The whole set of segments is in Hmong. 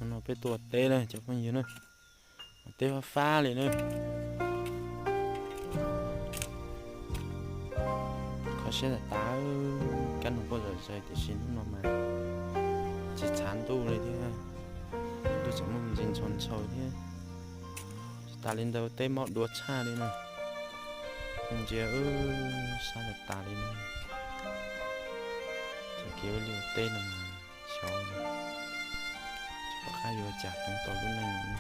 No peb tuaj ua teb na cov phooj ywg na, ua teb fab fab li na. Kho siab tas tas, kab noog quaj zom zaws tiam sis hnub no mas tsis txhav ntuj li thiab, ntuj tseem muaj ntsis ntshau ntshau thiab. Tsis tas li ntawd teb mob dua tshaj li na. Ntsia, sab tas tas li na. Txoj kev ua liaj ua teb no mas xyov tsis pom qab yuav ua cas hloov tau lub neej no.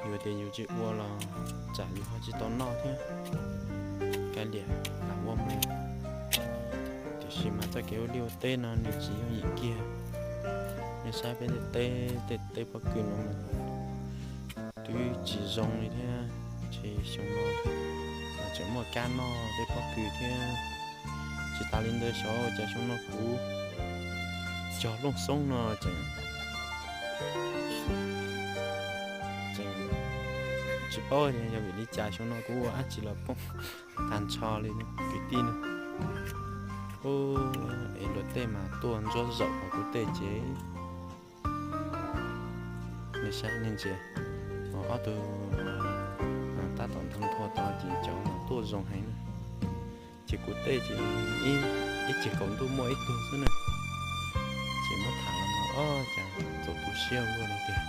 Yus tias yus tsis ua los tsam yus ho tsis tau noj thiab, kav liam lam ua mus. Tiam sis mas txoj kev ua liaj ua teb no nws tsis yooj yim kiag. Nej saib peb tej teb, tej teb pob kws no mas twb tsis zoo li thiab, ces xyoo no tseem muaj kab noj tej pob kws thiab. Tsis tas li ntawd xyov ua cas xyoo no kuv cog looj xoob no tseem, tseem tsis paub yog vim li cas xyoo no kuv ua dab tsi los poob tag nrho li kwv tij no. Ub, es luag tej mas tuaj ntsuab zaum hauv kuv tej ces nej saib nej ntsia, ob tug tab tom nthua nthua tod ces cov mas tuaj zoo heev na. Ces kuv tej ces ib ceg kaum ntuj muaj ib tug xwb na. Ces muab tham los mas ob cas txaus tu siab ua luaj li tiag.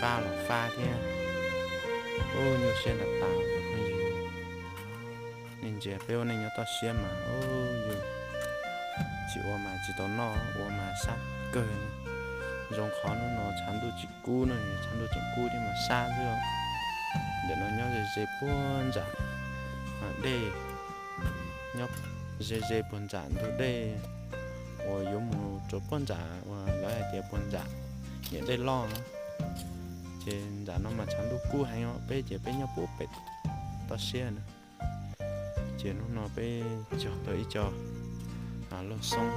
Fab los fab thiab. Ub, nyuaj siab tas tas. Nej ntsia peb ua neej nyob toj siab mas ub, yus tsis ua mas tsis tau noj, ua mas sab kawg. Zoo qhov hnub no tshav ntuj tsis kub na, tshav ntuj tseem kub thiab mas sab xwb. Ntawm no nyob ze ze puag ntsam dej, nyob ze ze puag ntsam ntug dej uas yuav mus rau puag ntsam uas lawv hais tias puag ntsam niam dej loj. Ces ntsam no mas tshav ntuj kub heev os, peb ces peb nyob puag pem toj siab na. Ces hnub no peb cog tau ib co looj xoob,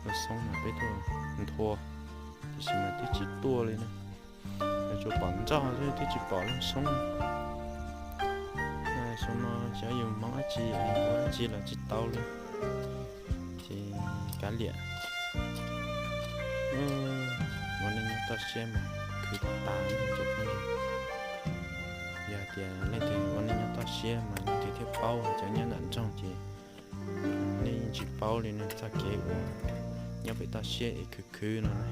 looj xoob mas peb tuaj nthua, tiam sis mas twb tsis tuaj li na. Tsuas pom nroj xwb twb tsis pom looj xoob. Xyoo no xyov yus hmoov dab tsi, ua dab tsi los tsis tau li. Ces kav liam, ua neej nyob toj siab mas khwv tas tas. Yog tias leej twg ua neej nyob toj siab mas leej twg thiaj paub, cov nyob nram nroog ces nej yeej tsis paub li no txoj kev uas nyob pem toj siab es khwv khwv no na.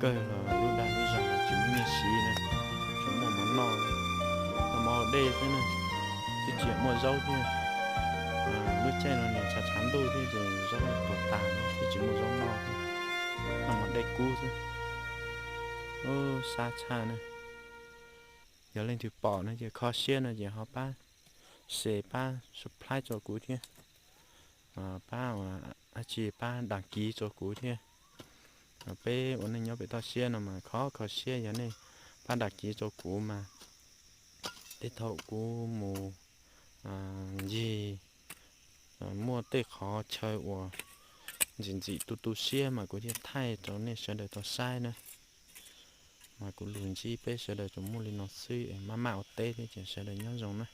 Kawg los lub dag lub zog los tsis muaj nyiaj siv na, tsuas muaj mov noj, noj mov haus dej xwb na, twb tsis muaj zaub thiab. Lub caij no nws tshav tshav ntuj thiab ces zaub tuag tas, twb tsis muaj zaub noj thiab, noj mov dej kub xwb. Sab tshaj na. Yog leej twg pom no ces kho siab no ces ho pab share, pab subscribe rau kuv thiab, pab ua dab tsi, pab đăng ký rau kuv thiab. Peb ua neej nyob pem toj siab no mas kho kho siab, yog nej pab đăng ký rau kuv mas tej thaum kuv mus ncig muaj tej qhov chaw uas ntxim ntxim tu tu siab mas kuv thiaj thaij rau nej sawv daws tau saib na. Mas kuv lus ntsib peb sawv daws tsuas muaj li no xwb es maj maj ua teb thiab ces sawv daws nyob zoo na.